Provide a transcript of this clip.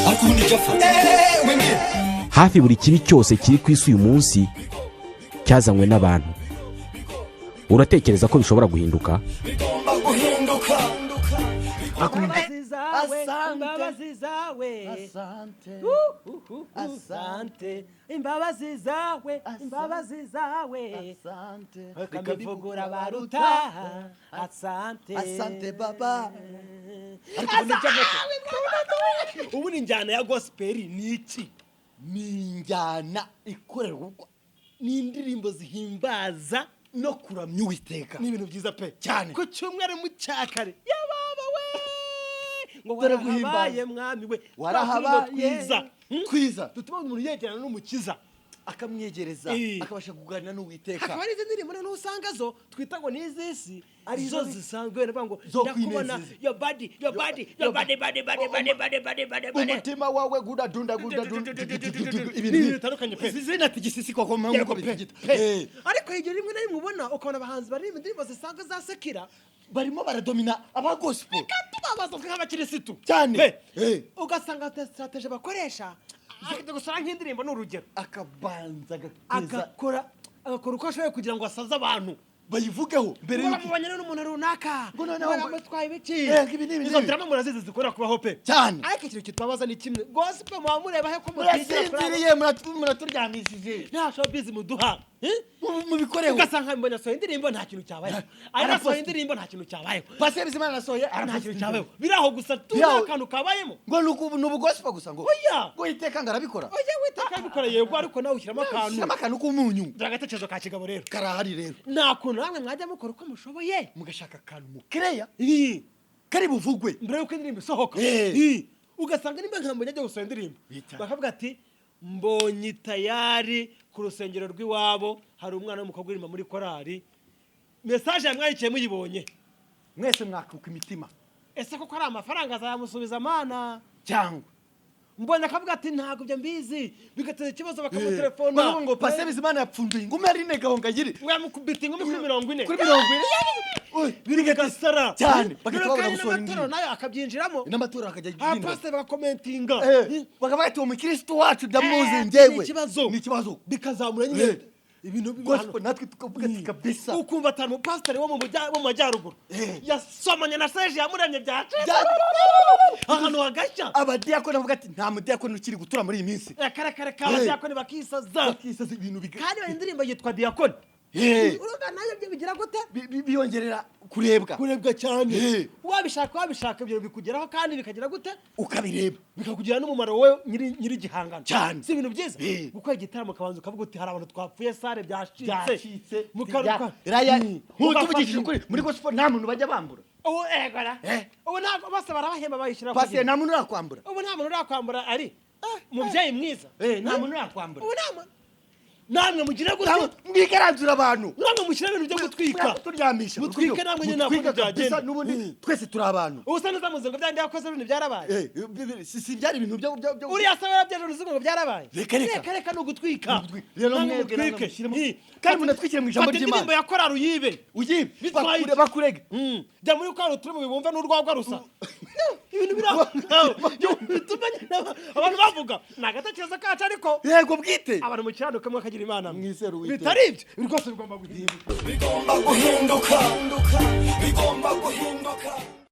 Ariko ubundi icyo apfa wemeye. Hafi buri kibi cyose kiri ku isi uyu munsi cyazanywe n'abantu. Uratekereza ko bishobora guhinduka? Bigomba guhinduka. Imbabazi zawe. Asante. Imbabazi zawe. Asante. Asante, imbabazi zawe, imbabazi zawe. Asante. Reka baruta, asante. Asante baba. Ubu ni injyana ya gospel ni iki? Ni injyana ikorerwa Ni indirimbo zihimbaza no kuramya Uwiteka. Ni ibintu byiza pe. Cyane. Ku cyumweru mu cyakare yababa we ngo Dore warahabaye guhimbaza. Mwami we. Warahabaye. Twiza. Twiza. Dutuma umuntu yegerana n'Umukiza. Akamwegereza, akabasha kuganira n'Uwiteka. Hakaba hari izindi ndirimbo noneho usanga zo twita ngo ni iz'isi, Ari zo zo zisanzwe wenda ngo zo ndakubona kwinezeza. Your body, your body, your body, body, body, body, body, body, body, body. Umutima wawe gudadunda gudadunda. Ni ibintu bitandukanye pe. Zinatigisa koko Yego nkuko pe, bitigita. pe. Ariko igihe rimwe na rimwe ubona ukabona abahanzi baririmba indirimbo zisanzwe za secular barimo baradomina aba gospel. Tubabaza twe nk'abakirisitu. Cyane. Pe. Ugasanga strategy bakoresha akajya gusora nk'indirimbo, ni urugero, akabanza agateza agakora uko ashoboye kugira ngo asaze abantu bayivugeho mbere ngo y'uko bamubonye n'umuntu runaka, Ngo noneho ngo bamutwaye ibiki. Ibi n'ibi Izo n'ibi. drama murazizi zikora kubaho pe. Cyane. Ariko ikintu kitwabaza ni kimwe: gospel muba mureba he ko mutigira kuri abo? Murasinziriye, muraturyamishije. Nta showbiz muduha. Eh? Mubikoreho. Ugasanga mbonye asohoye indirimbo, nta kintu cyabayeho, ari Araposta. asohoye indirimbo, nta kintu cyabayeho. Pasiteri Bizimana arasohoye, Nta kintu cyabayeho, biri aho gusa tu. Biri aho. Nta kantu kabayemo. Ngo ni ubugospel gusa ngo Oya. ngo iteka ngo arabikora. Oya, witeka abikora yego, ariko nawe ushyiramo akantu. Shyiramo akantu k'umunyu. Dore agatekerezo ka kigabo rero. Karahari rero. Nta kuntu namwe mwajya mukora uko mushoboye mugashaka akantu mukereya Ii. kari buvugwe mbere y'uko indirimbo isohoka. Ii. Ugasanga nimba nka Mbonyi ajya gusohora indirimbo, bakavuga ati Mbonyi tayari ku rusengero rw'iwabo hari umwana w'umukobwa uririmba muri korali, message yamwandikiye muyibonye. Mwese mwakuka imitima. Ese koko ari amafaranga azayamusubiza mana? Cyangwa Mbonyi akavuga ati ntabwo ibyo mbizi, bigateza ikibazo, bakamutelefona. Baravuga ngo Pasiteri Bizimana yapfunduye ingumi ari intego ngo agire Mwamukubita ingumi kuri 40. Kuri 40. Uy, Bigasara. Cyane, bagahita babona kandi gusohora n'amatorero indirimbo. nayo akabyinjiramo. N'amatorero akajya abyinjira. Abapasiteri bagakomentinga. Bakavuga ati uwo mukirisitu wacu ndamuzi Eh, njyewe. Ni ikibazo. Ni ikibazo. Bikazamura nyine ibintu Gospel natwe tukavuga ati kabisa. Ukumva atari umupasiteri wo mu majyaruguru yasomanye na Serge Yamuremye byacitse ahantu hagashya. Abadiyakoni bavuga ati nta mudiyakoni ukiri gutura muri iyi minsi. Akarakare k'abadiyakoni bakisaza. Bakisaza ibintu Kandi bari indirimbo yitwa Diyakoni. Urumva nayo byo bigira gute? Biyongerera kurebwa. Kurebwa cyane. Wabishaka wabishaka, ibyo bikugeraho kandi bikagira gute? Ukabireba. Bikakugira n'umumaro wowe nyiri igihangano. Cyane. Si ibintu byiza gukora igitaramo ukabanza ukavuga uti hari abantu twapfuye, salle byacitse. Byacitse. Mukaruka. Raya Ugafasha. Tuvugishije ukuri, muri gospel nta muntu bajya bambura. Ubu egora. Ubu ntabwo bose barabahemba bayishyira ku Pasiteri, gihe. nta muntu urakwambura. Ubu nta muntu urakwambura, ari umubyeyi mwiza. Nta muntu urakwambura. Ubu nta muntu namwe mugira gute? Mwigaranzura abantu. Namwe mushyira ibintu byo gutwika. Turyamisha. Mutwike namwe nyine, ntabwo Mutwike kabisa. byagenda. N'ubundi twese turi abantu. Ubu se ntuzamuze ngo byandi yakoze ibintu byarabaye? Si byari ibintu byo Uriya se warabyeje uruzigo ngo byarabaye? Reka, reka. Reka reka, ni ugutwika. Ni ugutwika. Rero Namwe mwebwe namwe mutwike. mushyiremo. Kandi munatwikire mu ijambo Fata ry'Imana. indirimbo ya korali uyibe. Uyibe. Bitwaye iki? Bakurege. Jya muri korali turi bubumve n'urwagwa rusa ibintu biri aho ngaho bituma nyine abantu bavuga. Ni agatekerezo kacu ariko. Yego bwite. Abantu mukiranuka mwakagira Imana mwe. Mwizere Uwiteka. Bitari ibyo, ibi rwose bigomba guhinduka. Bigomba guhinduka, bigomba guhinduka.